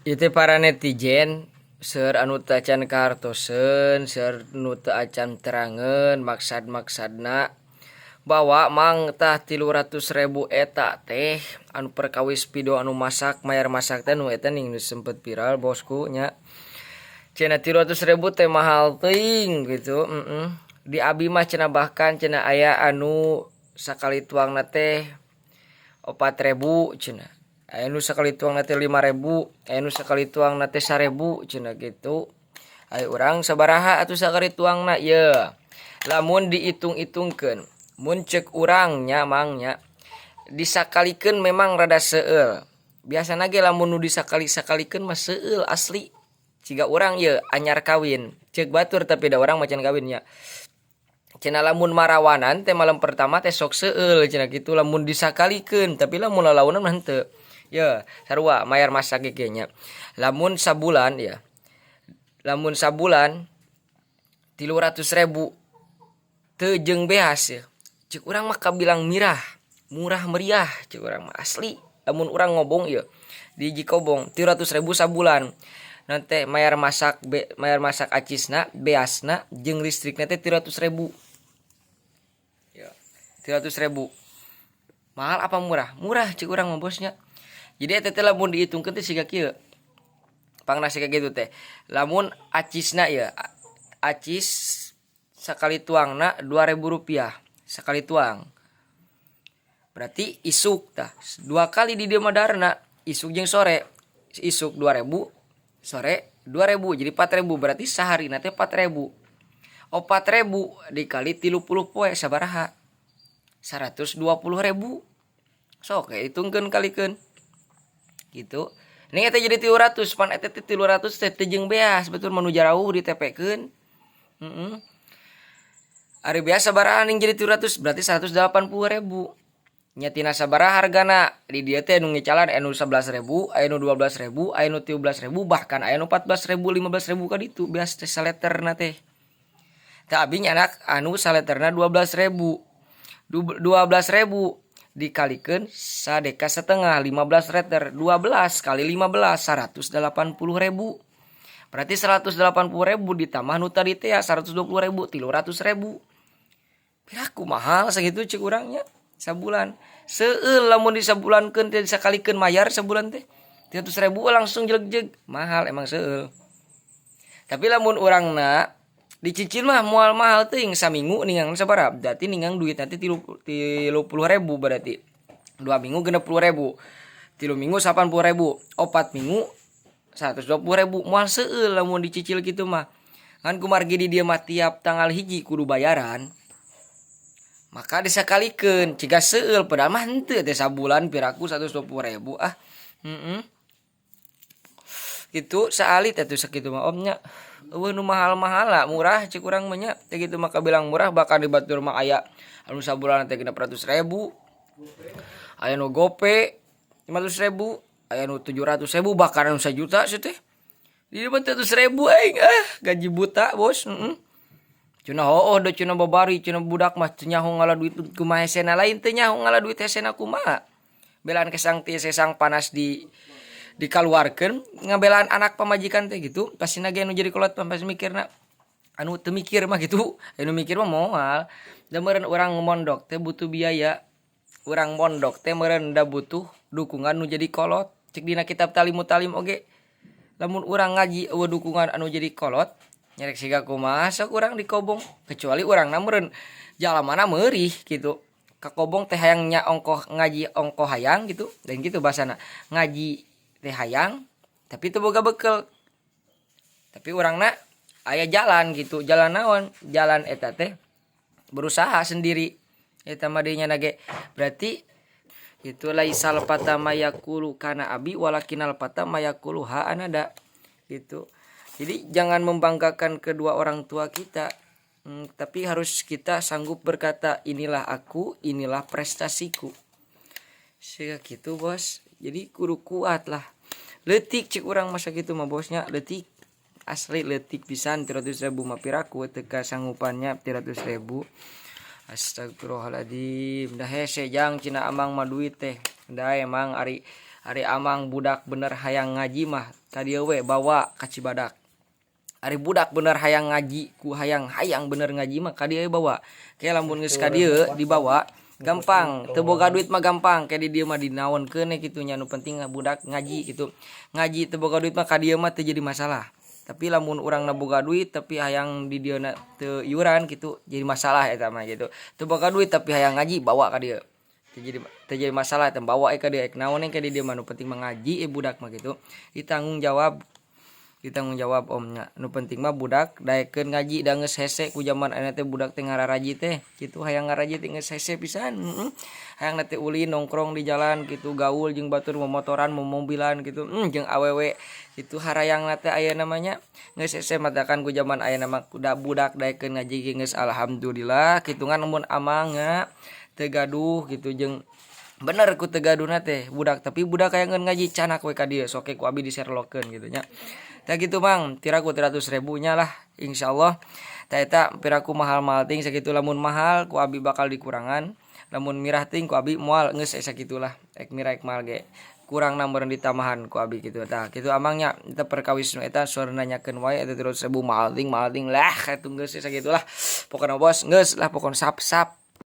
Ieu teh para netizen seueur anu teu acan kahartoseun, seueur nu teu acan terangeun maksad-maksadna bahwa mang tah 300.000 eta teh anu perkawis video anu masak mayar masak teh nu eta ning nu sempet viral, bosku, nya. Cenah 300.000 teh mahal teuing gitu. Di abi mah cenah bahkan cenah aya anu sakali tuangna teh 4.000 cenah. Aya nu sakali tuangna teh 5.000, aya nu sakali tuangna teh 1.000 cenah gitu. Ai urang sabaraha atuh sakali tuangna ieu? Lamun diitung-itungkeun, mun ceuk urang nya, mang, nya, disakalikeun memang rada seueul. Biasana ge lamun nu disakali-sakalikeun mah seueul asli. Siga urang ieu anyar kawin, ceuk batur, tapi da urang mah can kawin nya. Cenah lamun marawanan teh malam pertama teh sok seueul cenah kitu lamun disakalikeun, tapi lamun lalaunan mah henteu. Ye, sarua mayar masak ge nya. Lamun sabulan ya, lamun sabulan 300.000 teu jeung beas ya. Ceuk urang mah kabilang mirah, murah meriah ceuk urang mah asli. Lamun urang ngobong ieu di Cikobong 300.000 sabulan. Nanti mayar masak be, mayar masak acisna, beasna jeung listrikna teh 300.000. Ya, 300.000. Mahal apa murah? Murah ceuk urang mah, bosnya. Jadi eta teh lamun dihitungkeun teh siga kieu. Pangna siga kitu teh. Lamun acisna ya, acis sakali tuangna Rp2.000 sakali tuang. Berarti isuk tah dua kali di dieu mah daharna, isuk jeung sore. Isuk 2000, sore 2000, jadi 4000, berarti saharina teh 4000. 4000 dikali 30 poe sabaraha? 120.000. Sok hitungkeun, kalikeun gitu. Ini eta jadi 300 pan eta teh 300 teh teu jeung beas, betul mah nu jarauh ditepekeun. Heeh. Ari beas sabaraha ning jadi 300? Berarti 180.000. Nya tina sabaraha hargana? Di dieu teh nu ngicalan aya nu 11.000, aya nu 12.000, aya nu 13.000, bahkan aya nu 14.000, 15.000 ka ditu beas teh saleterna teh. Tah, abi nyanak anu saleterna 12.000. 12.000 dikalikeun sadeka setengah 15 liter, 12 kali 15 180.000. Berarti 180.000 ditambah nu tadi teh 120.000, 300.000. Piraku mahal sakitu ceuk urang nya sabulan. Seueul lamun disabulankeun teh, disakalikeun mayar sabulan teh 300.000 langsung jelegjeg, mahal emang seueul. Tapi lamun urangna dicicil mah moal mahal teuing. Saminggu ningang sabaraha? Berarti ningang duit nanti 30.000, berarti 2 minggu 60.000, 3 minggu 80.000, 4 minggu 120.000. Moal seueul lamun dicicil gitu mah. Ngan kumargi di dieu mah tiap tanggal 1 kudu bayaran, maka disakalikeun ciga seueul, padahal mah henteu teh. Sabulan piraku 120.000 ah. Gitu saalit atuh sakitu mah, om, nya. Euweuh nu mahal-mahal lah, murah ceuk urang mah nya. Teh gitu mah kabilang murah, bahkan di batur mah aya anu sabulan teh 600.000, aya nu gope 500.000, aya nu 700.000, bahkan anu 1 juta sih teh. Di dieu mah 300.000 aing ah gaji buta, bos. Cenah hooh da cenah babari cenah budak mah teu nyaho ngala duit kumaha hesena. Lain teu nyaho ngala duit hesena kumaha, belaan kesang ti sesang panas di dikaluarkeun ngabelaan anak pamajikan teh gitu. Pastina ge anu jadi kolot pasti mikirna, anu teu mikir mah gitu, anu mikir mah moal. Da meureun urang mondok teh butuh biaya, urang mondok teh meureun da butuh dukungan nu jadi kolot. Cek dina kitab Ta'lim Muta'allim oge, lamun urang ngaji euweuh dukungan anu jadi kolot, nyerek siga kumaha sok urang di kobong? Kecuali urangna meureun jalamana meurih gitu ka kobong teh, hayang nya ongkoh ngaji, ongkoh hayang gitu dan gitu bahasana ngaji teh hayang tapi teu boga bekel, tapi urangna aya jalan gitu. Jalan naon? Jalan eta teh berusaha sendiri. Eta mah dinya ge berarti itu laisal fata man yaqulu kana abi walakinal fata man yaqulu ha anada gitu. Jadi jangan membanggakan kedua orang tua kita, tapi harus kita sanggup berkata, "Inilah aku, inilah prestasiku." Sehingga gitu, bos. Jadi kudu kuat lah. Leutik cek urang masa gitu mah, bosnya, leutik asli, leutik pisan 300.000 mah. Piraku teu kasanggupannya 300.000. Astagfirullahaladzim, dah hese jang cenah amang mah duit teh. Dah emang ari Ari amang budak bener hayang ngaji mah ka dieu we bawa ka Cibadak. Ari budak bener hayang ngaji ku hayang hayang bener ngaji mah ka dieu bawa. Ke lamun geus ka dieu dibawa gampang, teu boga duit mah gampang, ke di dieu mah dinaonkeun we kitu nya, nu penting budak ngaji gitu. Ngaji teu boga duit mah ka dieu mah teu jadi masalah. Tapi lamun urangna boga duit tapi hayang di dieu na teu iuran gitu, jadi masalah eta mah gitu. Teu boga duit tapi hayang ngaji, bawa ka dieu. Teu jadi masalah eta, bawa ka dieu, naon ke di dieu mah, nu penting mah ngaji budak mah gitu. Ditanggung jawab, ditanggung jawab, Om, nya. Nu penting mah budak daekeun ngaji, da geus hese ku jaman ayeuna teh, budak teh ngararaji teh kitu, hayang ngaraji teh geus hese pisan, heeh. Hayang teh ulin nongkrong di jalan gitu, gaul jeung batur, momotoran, momobilan gitu, jeung awewe kitu harayangna teh ayeuna mah nya. Geus hese matakan ku jaman ayeuna mah, kuda budak daekeun ngaji ge geus alhamdulillah kitu. Ngan mun amang nya teu gaduh gitu, jeung bener ku teu gaduhna teh budak, tapi budak hayang ngaji, canak we ka dieu, sok ku abi diserlokeun gitu nya. Tah gitu, Mang, piraku 300.000 nya lah, insyaallah. Tah eta piraku mahal-mahal ting sakitu. Lamun mahal ku abi bakal dikurangan, lamun mirah ting ku abi moal, geus sakitulah, ek mirah ek mahal ge kurang meureun ditambahan ku abi gitu. Tah kitu, Amang, nya. Eta perkawis nu eta seur nanyakeun wae eta 300.000 mahal ting, mahal ting lah, eta geus sakitulah pokona, Bos, geus lah pokona sap-sap.